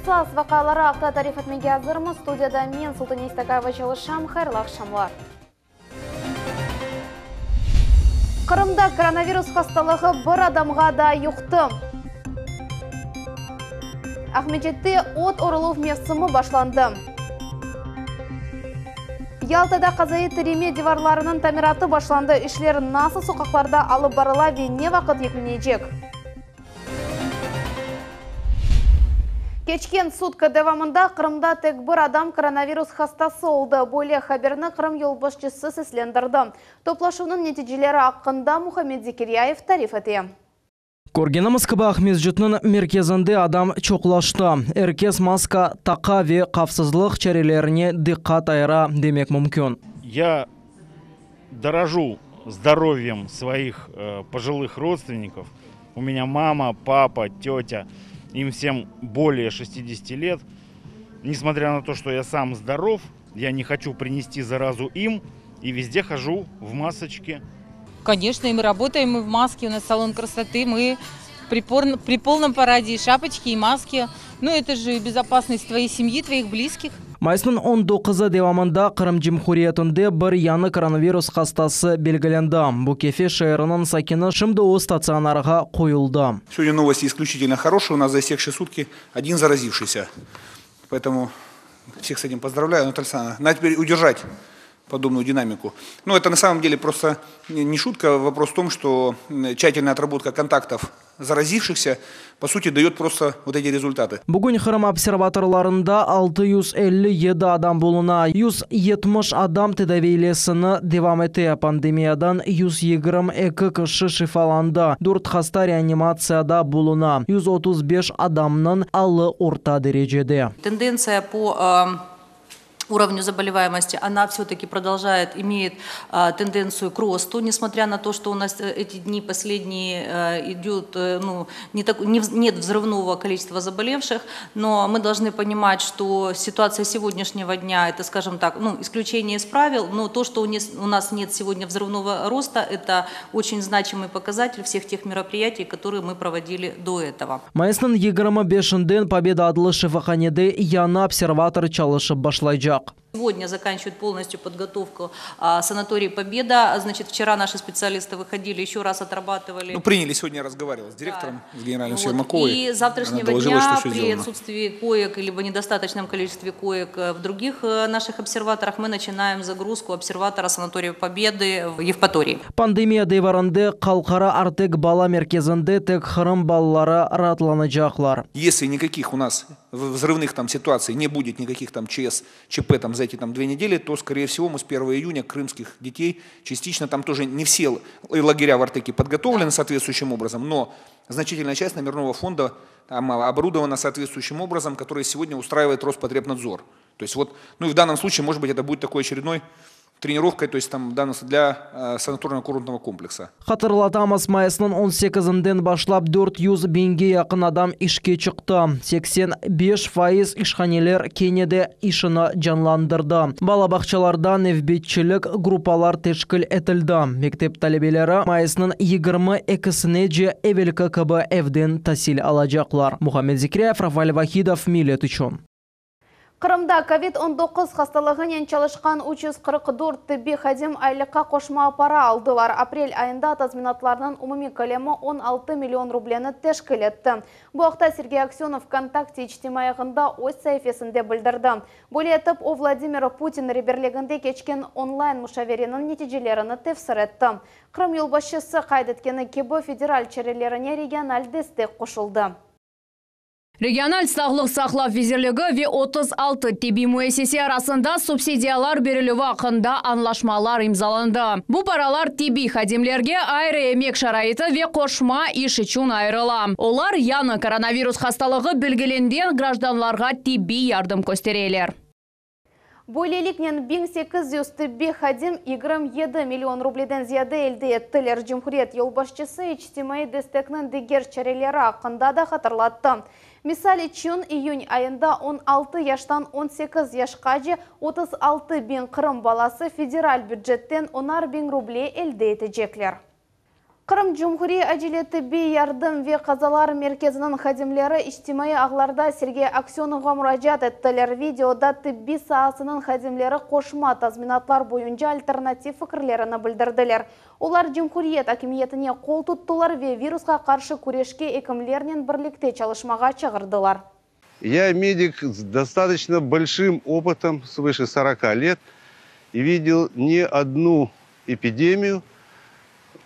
Esas vaqiaları aqta tarif etmege azırmız. Studiyada men, Sultane İstakayeva çalışam. Hayırlı aqşamlar. Qırımda koronavirus hastalığı bir adamğa daa yuqtı. Aqmescitte ot oruluv mevsimi başlandı. Yaltada qazaiy tireme divarlarınıñ tamiratı başlandı. İşler nasıl soqaqlarda alıp barıla ve ne vaqıt yekünlenecek? Keçken sutka devamında Qırımda tek bir adam koronavirus hastası oldı. Böyle haberni Qırım yolbaşçısı seslendirdi. Toplaşuvnıñ neticeleri aqqında Muhammed Zekiryayev tarif ete. Körgenimiz kibi, Aqmescitniñ merkezinde adam çoqlaştı. Er kes maska taqa ve havfsızlıq çarelerine diqqat ayıra, demek mümkün. Ya Дорожу здоровьем своих пожилых родственников. У меня мама, папа, тетя, им всем более 60 лет. Несмотря на то, что я сам здоров, я не хочу принести заразу им и везде хожу в масочке. Конечно, и мы работаем, мы в маске, у нас салон красоты, мы при, пор, при полном параде и шапочки, и маски. Ну, это же безопасность твоей семьи, твоих близких. Mayısnıñ 19-ı devamında Qırım Cumhuriyetinde bir yañı koronavirus hastası belgilendi. Bu Kefe şeeriniñ sakini, şimdi o statsionarğa qoyuldı. Сегодня новости исключительно хорошие. У нас за истекшие сутки один заразившийся. Поэтому всех с этим поздравляю. Наталья Александровна, надо теперь удержать подобную динамику. Но это на самом деле просто не шутка. Вопрос в том, что тщательная отработка контактов заразившихся, по сути, дает просто вот эти результаты. Bugün Qırım observatorlarında 657 adam buluna, 170 adam tedaviylesini devam ete. Pandemiyadan 122 kişi şifalandı, 4 hasta reanimatsiyada buluna, 135 adamnıñ alı orta derecede. Тенденция по уровню заболеваемости, она все-таки продолжает, имеет тенденцию к росту, несмотря на то, что у нас эти дни последние идет, ну, не так, не, нет взрывного количества заболевших, но мы должны понимать, что ситуация сегодняшнего дня, это, скажем так, ну, исключение из правил, но то, что у нас нет сегодня взрывного роста, это очень значимый показатель всех тех мероприятий, которые мы проводили до этого. Mayısnıñ 25-inden Победа adlı şifahanede yañı observator çalışıp başlaycaq. Сегодня заканчивают полностью подготовку санаторий «Победа». Значит, вчера наши специалисты выходили, еще раз отрабатывали. Ну, приняли, сегодня я разговаривал с директором, с генеральным вот. Ермаковой. И завтрашнего доложила, дня при сделано. Отсутствии коек либо недостаточном количестве коек в других наших обсерваторах мы начинаем загрузку обсерватора санатория «Победы» в Евпатории. Pandemiya devrinde Halqara Artek bala merkezinde tek Qırım balaları raatlanacaqlar. Если никаких у нас взрывных там ситуаций не будет, никаких там ЧС, ЧП там за эти там 2 недели, то, скорее всего, мы с 1 июня крымских детей частично, там тоже не все лагеря в Артеке подготовлены соответствующим образом, но значительная часть номерного фонда там оборудована соответствующим образом, который сегодня устраивает Роспотребнадзор. То есть вот, ну и в данном случае, может быть, это будет такой очередной тренировкой, то есть там для санаторно-курортного комплекса. Hatırlatamız, mayısnıñ 18-inden başlap 400 biñge yaqın adam işke çıqtı. 85% işhaneler kene de işini canlandırdı. Bala bağçalarda nevbetçilik gruppalar teşkil etildi. Mektep talebeleri mayısnıñ 22-sinece evelki kibi evden tasil alacaqlar. Muhammed Zikriyev, Rafael Vahidov, Millet içün. Qırımda COVID-19 hastalığınen çalışqan 344 tibbiy hadim aylıqqa qoşma para aldılar. Aprel ayında tazminatlarnıñ umumiy kölemi 16 million rubleni teşkil etti. Bu aqta Sergey Aksenov VKontakte içtimaiy ağında öz saifesinde bildirdi. Böyle etip o Vladimir Putin reberliginde keçken onlayn muşavereniñ neticelerini tefsir etti. Qırım yolbaşçısı qayd etkeni kibi federal çarelerine regional destek qoşuldı. Regional sağlıq saqlav nazirligi ve 36 tibbiy müessise arasında subsidiyalar berilüvi aqqında añlaşmalar imzalandı. Bu paralar tibbiy hadimlerge ayrı emek şaraiti ve qoşma iş içün ayırıla. Olar yañı koronavirus hastalığı belgilengen grajdanlarğa tibbiy yardım köstereler. Böyleliknen 1800 tibbiy hadim 27 million rubleden ziyade elde ettiler. Cumhuriyet yolbaşçısı içtimaiy destekniñ diger çareleri aqqında da hatırlattı. Misal içün iyün ayında 16 yaştan 18 yaşqace 36 biñ Qırım balası federal bücetten 10 biñ ruble elde etecekler. Qırım Cumhuriy acele tibbiy yardım ve qazalar merkeziniñ hadimleri içtimaiy ağlarda Sergey Aksönovğa muracaat ettiler. Videoda tibbiy saasınıñ hadimleri qoşma tazminatlar boyunca alternativ fikirlerini bildirdiler. Olar cumhuriyet akimiyetine qol tuttılar ve virusqa qarşı küreşke ekimlernen birlikte çalışmağa çağırdılar. Я медик с достаточно большим опытом, свыше 40 лет, и видел не одну эпидемию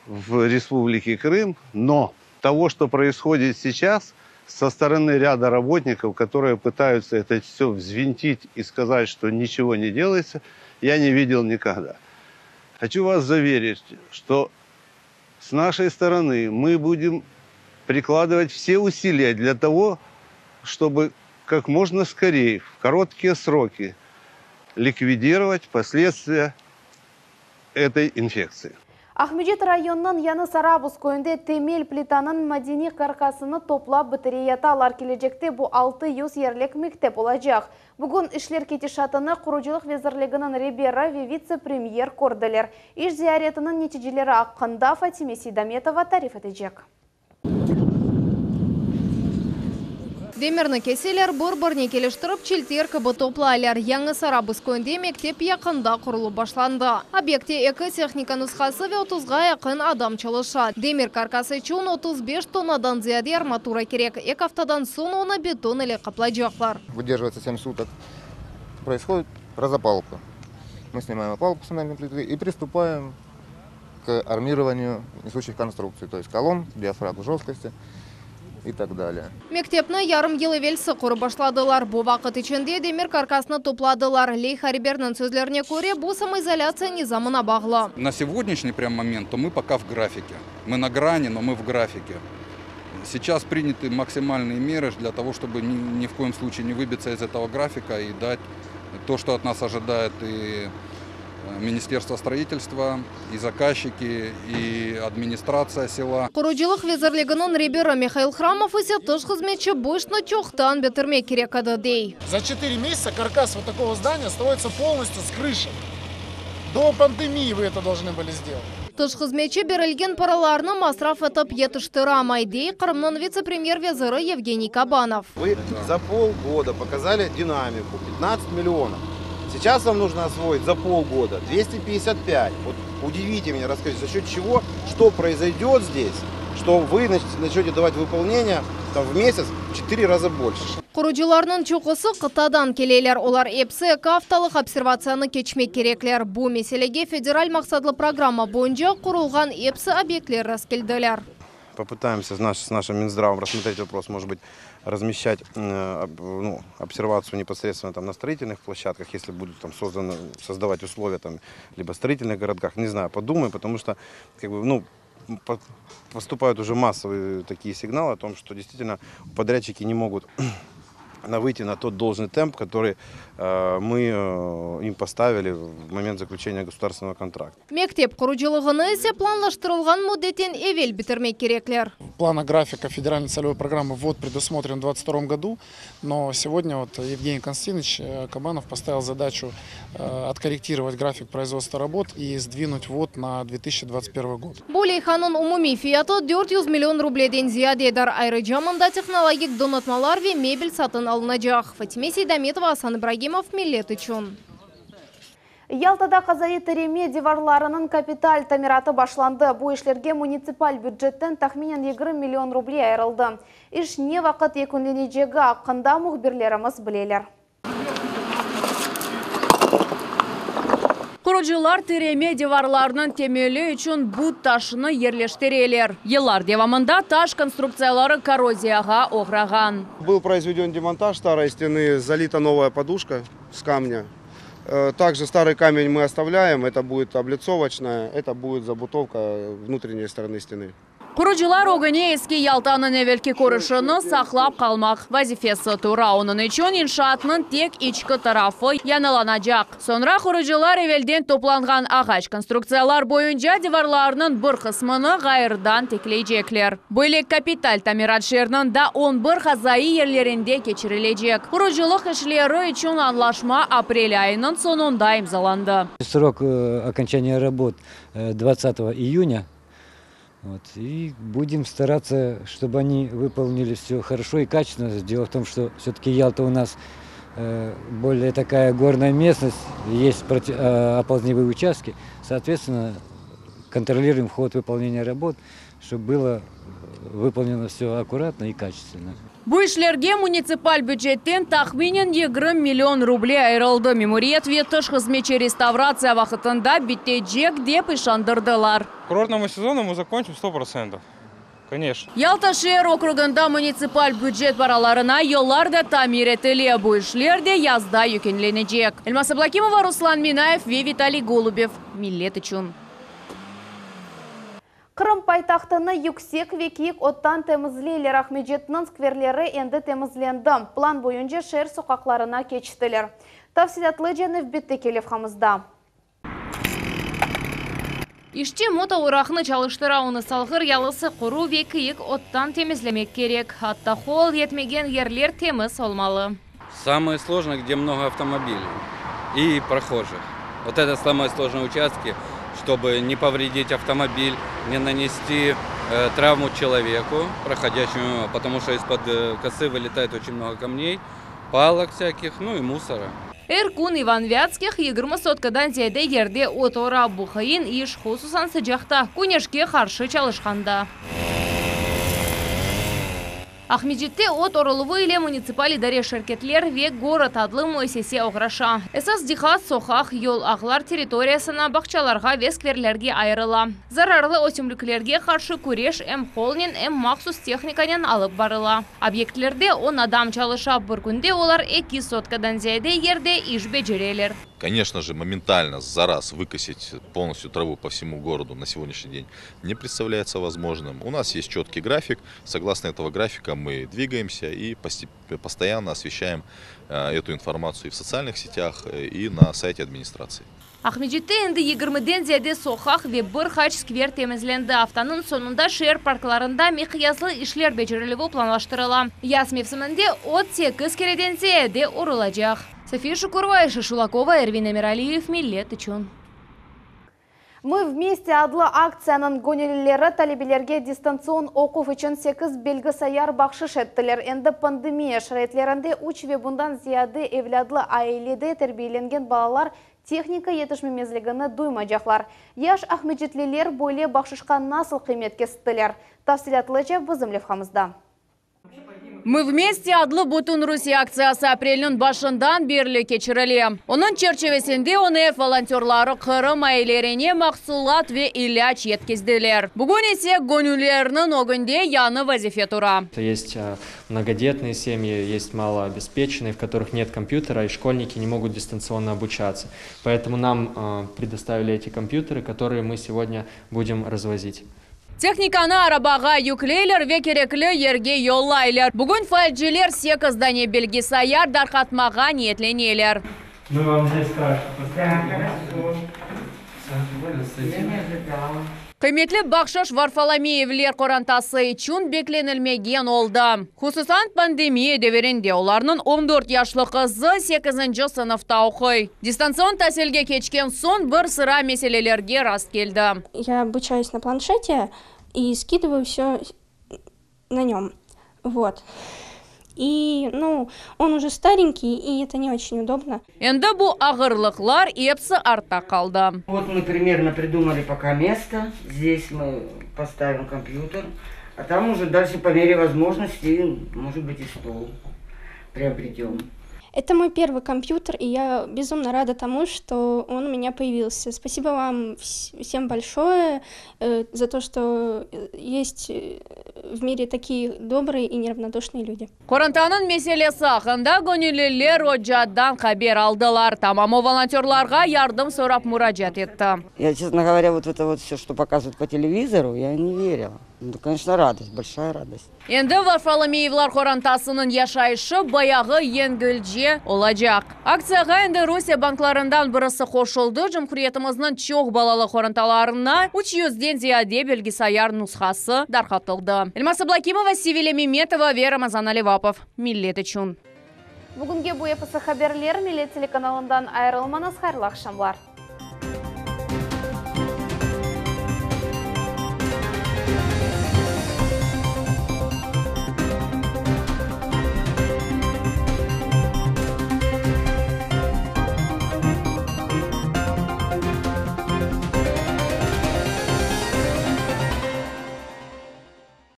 в Республике Крым, но того, что происходит сейчас, со стороны ряда работников, которые пытаются это все взвинтить и сказать, что ничего не делается, я не видел никогда. Хочу вас заверить, что с нашей стороны мы будем прикладывать все усилия для того, чтобы как можно скорее, в короткие сроки ликвидировать последствия этой инфекции. Aqmescit rayonınıñ Yañı Sarabuz köyünde temel plitanıñ madeniy karkasını toplap bitireyatalar. Kelecekte bu 600 yerlik mektep olacaq. Bugün işler ketişatını Qurucılıq vezirliginiñ reberi ve vitse-premyer kördiler. İş ziyaretiniñ neticeleri aqqında Fatime Seydametova tarif etecek. Demirni keseler, bir-birine keliştirip, çilter kibi toplaylar. Yañı Sarabuz köyünde mektep yaqında qurulıp başlandı. Obyektte eki tehnika nushası ve otuzğa yaqın adam çalışa. Demir karkası içün 35 tonnadan ziyade armatura kerek. Eki aftadan soñ onı beton ile qaplaycaqlar. Выдерживается 7 суток. Происходит разопалубка. Мы снимаем опалубку с фундаментной плиты и приступаем к армированию несущих конструкций, то есть колонн, диафрагм жесткости и так далее. Mektepni yarım yıl evelsi qurıp başladılar. Bu vaqıt içinde demir karkasını topladılar. Leyha reberiniñ sözlerine köre, bu samoizolâtsiya nizamına bağlı. На сегодняшний прям момент, то мы пока в графике. Мы на грани, но мы в графике. Сейчас приняты максимальные меры для того, чтобы ни, ни в коем случае не выбиться из этого графика и дать то, что от нас ожидает и э, Министерство строительства, и заказчики, и администрация села. Qurucılıq vezirliginiñ reberi Mihail Храмов ise tış hızmetçi bu işni çoqtan bitirmek kerek edi, dey. За 4 месяца каркас вот такого здания строится полностью с крышей. До пандемии вы это должны были сделать. Tış hızmetçi berilgen paralarnı masraf etip yetiştiramay, dey Qırımnıñ vitse-premyer veziri Yevgeniy Kabanov. Вы за полгода показали динамику 15 миллионов. Сейчас вам нужно освоить за полгода 255. Вот удивите меня, расскажите, за счет чего, что произойдет здесь, что вы начнете давать выполнение там, в месяц в 4 раза больше. Qurucılarnıñ çoqusı qıtadan keleler. Olar episi eki aftalıq observatsiyanı keçmek kerekler. Bu meselege federal maqsatlı programma boyunca qurulğan episi obyektler rastkeldiler. Попытаемся с, наш, с нашим Минздравом рассмотреть вопрос, может быть, размещать э, ну, обсервацию непосредственно там на строительных площадках, если будут там созданы, создавать условия там, либо в строительных городках, не знаю, подумаем, потому что как бы, ну, поступают уже массовые такие сигналы о том, что действительно подрядчики не могут на выйти на тот должный темп, который э, мы э, им поставили в момент заключения государственного контракта. Mektep qurucılığını ise planlaştırılğan müddetten evel bitirmek kerekler. Плана графика федеральной целевой программы ввод предусмотрен в 2022 году, но сегодня вот Евгений Константинович э, Кабанов поставил задачу откорректировать график производства работ и сдвинуть ввод на 2021 год. Bu leyhanıñ umumiy fiyatı 400 million rubleden ziyadedir. Ayrıca mında tehnologik donatmalar ve mebel satın alınacaq. Fatime Seydametova, Asan İbragimov, Millet içün. Yaltada qazaiy tireme divarlarınıñ kapital tamiratı başlandı. Bu işlerge munitsipal bücetten tahminen 20 million ruble ayırıldı. İş ne vaqıt yekünlenecegi aqqında mühbirlerimiz bileler. Qurucılar tireme divarlarınıñ temeli içün but taşını yerleştireler. Yıllar devamında taş konstruktsiyaları korroziyağa oğrağan. Был произведен демонтаж старой стены, залита новая подушка с камня. Э, Также старый камень мы оставляем, это будет облицовочная, это будет забутовка внутренней стороны стены. Qurucılar ögüne eski Yaltanıñ evelki körünişini saqlap qalmaq vazifesi tura. Onıñ içün inşaatnıñ tek içki tarafı yañılanacaq. Soñra qurucılar evelden toplanğan ağaç konstruktsiyalar boyunca divarlarnıñ bir qısmını ğayrıdan tikleycekler. Böyle kapital tamirat şeerniñ daa 11 qazaiy yerlerinde keçirilecek. Qurucılıq işleri içün añlaşma aprel ayınıñ soñunda imzalandı. Срок э, окончания работ 20 июня. Вот. И будем стараться, чтобы они выполнили все хорошо и качественно. Дело в том, что все-таки Ялта у нас э, более такая горная местность, есть э, оползневые участки. Соответственно, контролируем ход выполнения работ, чтобы было выполнено все аккуратно и качественно. Bu işlerge munitsipal bücetten tahminen 20 million ruble ayırıldı. Memuriyet ve tış hızmetçi restavratsiya vaqıtında bitecek, dep işandırdılar. К курортному сезону мы закончим 100%. Конечно. Yalta şeer okrugında munitsipal bücet paralarına yollar da tamir etile. Bu işler de yazda yekünlenecek. Elmaz Ablâkimova, Ruslan Minayev ve Vitaliy Golubev. Millet içün. Qırım paytahtını yüksek ve kiyik ottan temizleyler. Aqmescitniñ skverleri endi temizlendi. Plan boyunca şeer soqaqlarına keçtiler. Tafsilâtlıca nevbetteki levhamızda. İşçi motooraqnı çalıştıra, onı Salğır yalısı quru ve kiyik ottan temizlemek kerek. Atta qol yetmegen yerler temiz olmalı. Самое сложное, где много автомобилей и прохожих. Вот это самые сложные участки, чтобы не повредить автомобиль, не нанести э, травму человеку, проходящему мимо, потому что из-под э, косы вылетает очень много камней, палок всяких, ну и мусора. Er kün İvan Vятских 20 sotkadan ziyade yerde ot ora. Bu qıyın iş, hususan sıcaqta, küneşke qarşı çalışqanda. Aqmescitte ot oruluvı ile munitsipal idare şirketler ve Gorod adlı müessise oğraşa. Esas diqqat soqaq, yol, ağlar territoriyasına, bağçalarğa ve skverlerge ayırıla. Zararlı ösümliklerge qarşı küreş em qolnen, em mahsus tehnikanen alıp barıla. Obyektlerde on adam çalışa, bir künde olar eki sotkadan ziyade yerde iş becereler. Конечно же, моментально за раз выкосить полностью траву по всему городу на сегодняшний день не представляется возможным. У нас есть четкий график, согласно этого графика мы двигаемся и постоянно освещаем э, эту информацию и в социальных сетях, э, и на сайте администрации. Aqmescitte endi yigirmiden ziyade soqaq ve bir qaç skver temizlendi. Aftanıñ soñunda şeer parklarında miqyaslı işler becerilüvi planlaştırıla. Yaz mevsiminde ot sekiz kereden ziyade orulacaq. Safiye Şukurova, Ayşe Şulakova, Ervin Emiraliyev, Millet içün. Мы вместе adlı aktsiyanıñ göñüllileri talebelerge distantsion oquv içün sekiz bilgisayar bahşış ettiler. Endi pandemiya şaraitlerinde üç ve bundan ziyade evlâdlı ailede terbiyelengen balalar tehnika yetişmemezligini duymaycaqlar. Yaş aqmescitliler böyle bahşışqa nasıl qıymet kestiler? Tafsilâtlıca bizim levhamızda. Мы вместе adlı bütün Rusiye aktsiyası aprelniñ başından berli keçirile. Onıñ çerçivesinde ONF volontörları Qırım ailelerine mahsulat ve ilâc yetkizdiler. Bugün ise göñüllilerniñ ögünde yañı vazife tura. Есть многодетные семьи, есть малообеспеченные, в которых нет компьютера, и школьники не могут дистанционно обучаться. Поэтому нам предоставили эти компьютеры, которые мы сегодня будем развозить. Tehnikanı arabağa yükleyler ve kerekli yerge yollaylar. Bugün faalciler sekiz dane bilgisayar darqatmağa niyetleneler. Мы вам здесь крашку поставили. Я не ожидала. Qıymetli bahşış Varfolomeyevler qorantası içün beklenilmegen oldı. Hususan pandemiya devirinde olarnıñ 14 yaşlı qızı sekizinci sınıfta oquy. Distantsion tasilge keçken soñ bir sıra meselelerge rast keldi. Я обучаюсь на планшете и скидываю все на нем. Вот. И, ну, он уже старенький, и это не очень удобно. Endi bu ağırlıqlar episi artta qaldı. Вот мы примерно придумали пока место. Здесь мы поставим компьютер, а там уже дальше по мере возможности, может быть, и стол приобретем. Это мой первый компьютер, и я безумно рада тому, что он у меня появился. Спасибо вам всем большое э, за то, что э, есть э, в мире такие добрые и неравнодушные люди. Qorantanıñ meselesi aqqında göñülliler ocadan haber aldılar. Tamam o volontörlarğa yardım sorap muracaat etti. Я, честно говоря, вот это вот все, что показывают по телевизору, я не верила. Ну, конечно, радость, большая радость. Endi Varfolomeyevler qorantasınıñ yaşayışı bayağı yengilce olacaq. Aktsiyağa endi Rusiye banklarından birisi qoşuldı. Cumhuriyetimizniñ çoq balalı qorantalarına 300-den ziyade bilgisayar nushası darqatıldı. Elmaz Ablâkimova, Sevilya Memetova ve Ramazan Alivapov. Millet içün. Bugünge bu episi haberler Millet telekanalından ayırılmañız hayırlı aqşamlar.